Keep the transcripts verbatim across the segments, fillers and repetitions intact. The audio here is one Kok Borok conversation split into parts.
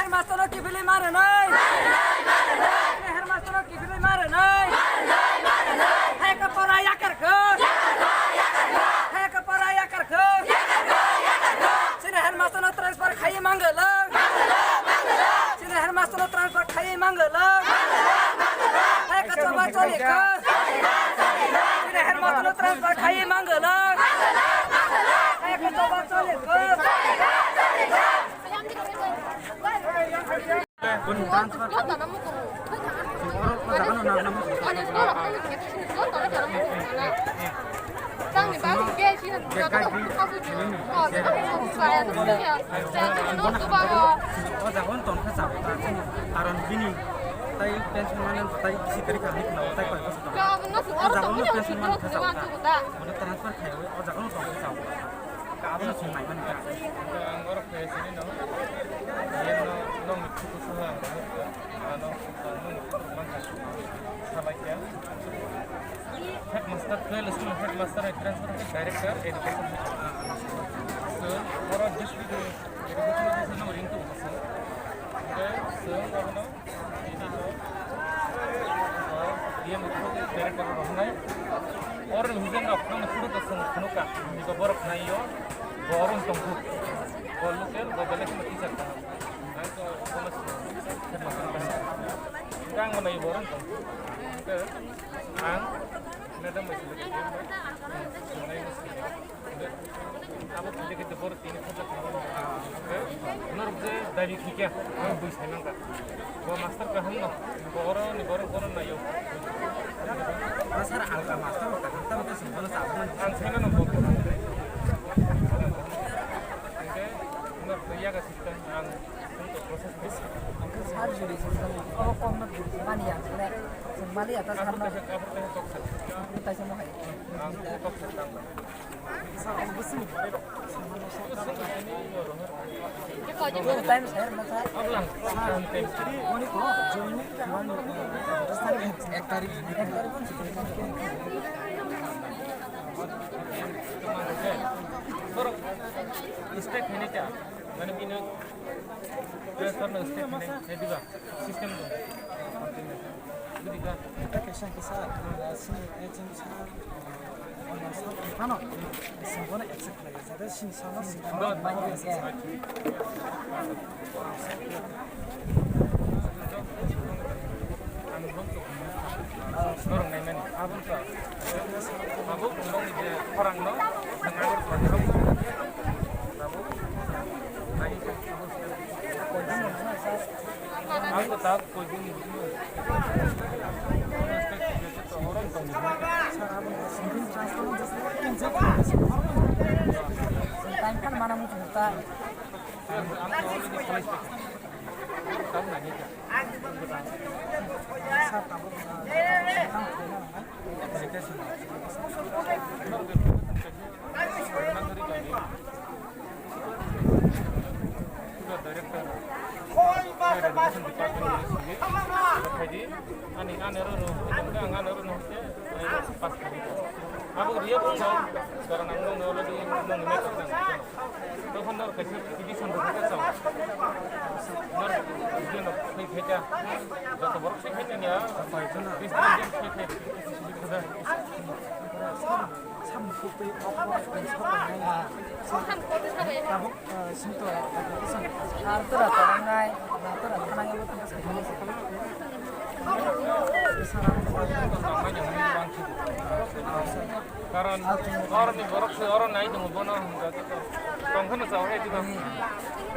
Headmaster no kifili marinai. Headmaster no kifili marinai. Hai ka pora yakar ko. Hai ka pora yakar ko. Sini headmaster no transfer khai mangala. Sini headmaster no transfer khai mangala. Hai ka choba choli ko. Sini headmaster no transfer khai mangala. Hai ka choba choli ko. O jaga o tongkha chao ta, karon bini tai pension mane tai bisi kari kami khna tai koi bosor tong. O jaga o pension mane kha chao ta. Mane transfer khai o jaga o tongkha chao. Ka abono song nai mani ka. Ang borok khe sini no. Yen no, no mi thuku suha ang borok khe. Ano, ano mi thuku mangkha. Salai khe. Headmaster khe le school headmaster hai transfer khe director education. So, oro district education officer no ring tu so. Khe so, abono Oro ni hwnjeng rok nang phuru to chwng phunukha, nini ko borok nai yo, bo oro wng tong kha. Bo local, bo belai kheno teacher kaham. Ang to bono swnam, headmaster kaham. Hwnkhe ang bo nai yo, bo oro wng tong kha. Hwnkhe ang madam bai simi khe, swnamnai bo simi. Abo khaide khaide borok tini khajak norok je dabi khikya, ang bui sai nangkha. Bo master kaham no, bo oro ni borok bono naio. Sir, alga master kaham tamo khe sung bono sabun. Ang sai no bo. Hwnkhe norok to yaga sikta ang sung to process bis. Sir juri sung to, oh, kom no mani ya, le, sung mali ya ta sir no. Ang kaisa, kaisa tok sa. Kaisa mo hai. Ang tok sa. Borok step hini cha, mane bini transfer no step hini, hediba system dong. Budi ka? Ata kaisa kisa, sini agent sa. Ano, sini bono accept khlai, jate sini sama sini. Norok naimani, aboni sa. Abo nokni je khorang no, nang aboni sa. Abo nai. Ang ko tak. Ani ani oro no, ang ani oro no, pass kari. Abo riya bung no, karena ang no already no ni meter nang. Tokon no kaisa petition ro ka chao. No video no play pheja. Joto borok se phai niya. Please, please, please, please. Samung kukui, samung kukui, samung kukui. Tabuk, eh, singto, application. Ar tora torongnai, na tora thanai, abo tangka sai. Karon, oroni borok se, oro nai tongo, bono hwnka. Tongkhano chao hai diba.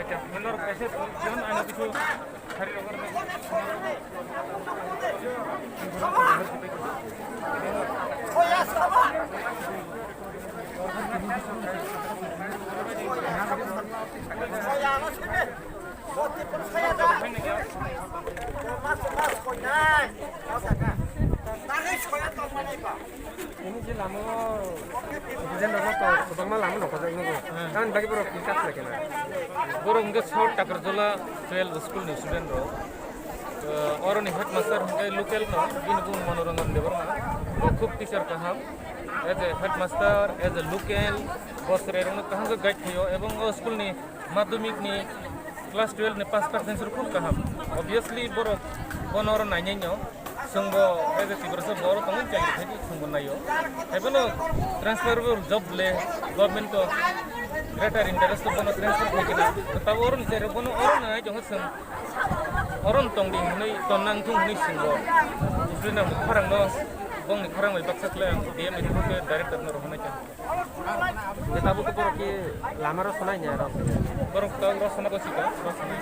Acha, menor kaise, jon ano kichu. Ini je lama Student rok to kwbangma lama nongkhorjak nugo. Hmm. Tamoni bagwi borok kisa khlai khe na. Borok hwnkhe South Takarjala twelve school ni student rok. Eh, oroni headmaster hwnkhe local no, bini bumo Manoranjan Debbarma. Bo khub teacher kaham. As a headmaster, as a local, bo chwrai rokno kaham khe guide khaio, ebong o school ni madhyamik ni class twelve ni pass percent rok khub kaham. Obviously borok bono oro nainai no. Chwngbo as a Tiprasa bo oro tongwi chengri khaidi chwngbo naio. Haibono transferable job le government o greater interest o bono transfer khaikhe na. Tabo oro ni chai rok bono oro nai tongo chwng. Oro tongdi hwnwi tonna wngthung hwnwi chwngbo. Bwswk nang khorang no bongni khorang bai baksa khlai ang D M ni through khe director no rohornai kha. Je tabuk borok ki lama rw sanai nya rw. Borok to rw sana ko sika, rw sanai.